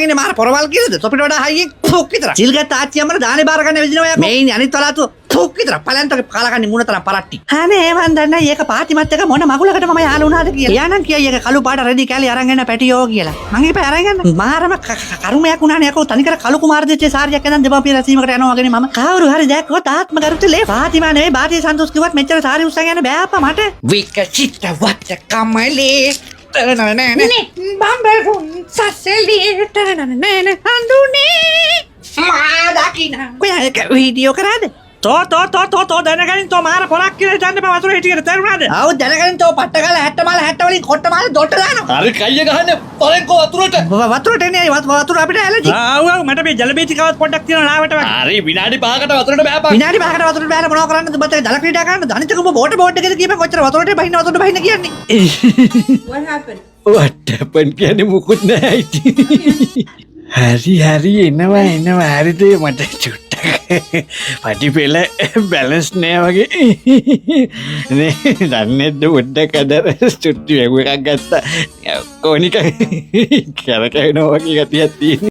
ඉන්නේ මාර පොරවල් කියලාද? තොපිට වඩා හයියෙන් පුක් විතර. සිල් ගත්ත ආච්චි අම්මට දානේ බාර ගන්න විදිනවා යකෝ. මේ ඉන්නේ අනිත් වලාතුව පුක් විතර. පලයන් තොගේ කාලා කන්නේ මූණ තරම් පරට්ටි. අනේ මන් දන්නේ ඒක පාතිමත් එක මොන මගුලකට මම යාළු වුණාද කියලා. එයා නම් කියයි ඒක කළු පාට රෙදි කෑලි අරන් එන්න පැටියෝ කියලා. මං ඉපා අරන් යන්න. මාරම කරුමයක් වුණානේ යකෝ. තනිකර කළු කුමාර දෙච්ච සාරියක් ඇඳන් දෙමාපිය රැසීමකට යනවා වගේනේ මම. කවුරු හරි දැක්කොත් ආත්ම ගරුත්වය ලේ. පාතිමා නෙවෙයි බාතිය සන්තෝෂ් කිව්වත් මෙච්චර සාරි උස්සන් යන්න බෑ අප්පා මට. විකසිත වට කමලේ බම්බරුන් සසලේ ටනනනන හඳුනේ මා දකින. ඔයා ඒක වීඩියෝ කරාද? තෝ තෝ තෝ තෝ තෝ දැනගනින්, තෝ මාර පොරක් කියලා හිතන්න එපා වතුර හිටියට, තේරුණාද? ඔව් දැනගනින්, තෝ පට්ට ගාලා 60 මාල 60 වලින් කොට්ට මාල දොට්ට දානවා. හරි, කයිය ගහන්න පලෙන්කෝ වතුරට. වතුරට එන්නේ ඇයි? වතුර අපිට ඇලර්ජි. ආව් ආව්, මට මේ ජල බීජිකාවත් පොඩ්ඩක් තියෙනවා ලාවට වගේ. හරි, විනාඩි 5කට වතුරට බෑපන්. විනාඩි 5කට වතුරට බෑලා මොනව කරන්නද? උඹත් එක්ක ජල ක්‍රීඩා කරන්නද? අනිත් එක උඹ බෝට් බෝට් එකේද කියපන් කොච්චර වතුරට බහින්න වතුරට බහින්න කියන්නේ. What happened? What happened කියන්නේ මුකුත් නෑ ඉතින්. හරි හරි, එනවා එනවා. හරිද, මට චුට්ටක් පටි පෙළ බැලන්ස් නෑ වගේ නේ. දන්නේ නැද්ද? පොඩ්ඩක් අද චුට්ටි වැගු එකක් ගත්තා. ඔක්කොම නිකන් කරකැවෙනවා වගේ ගතියක් තියෙන.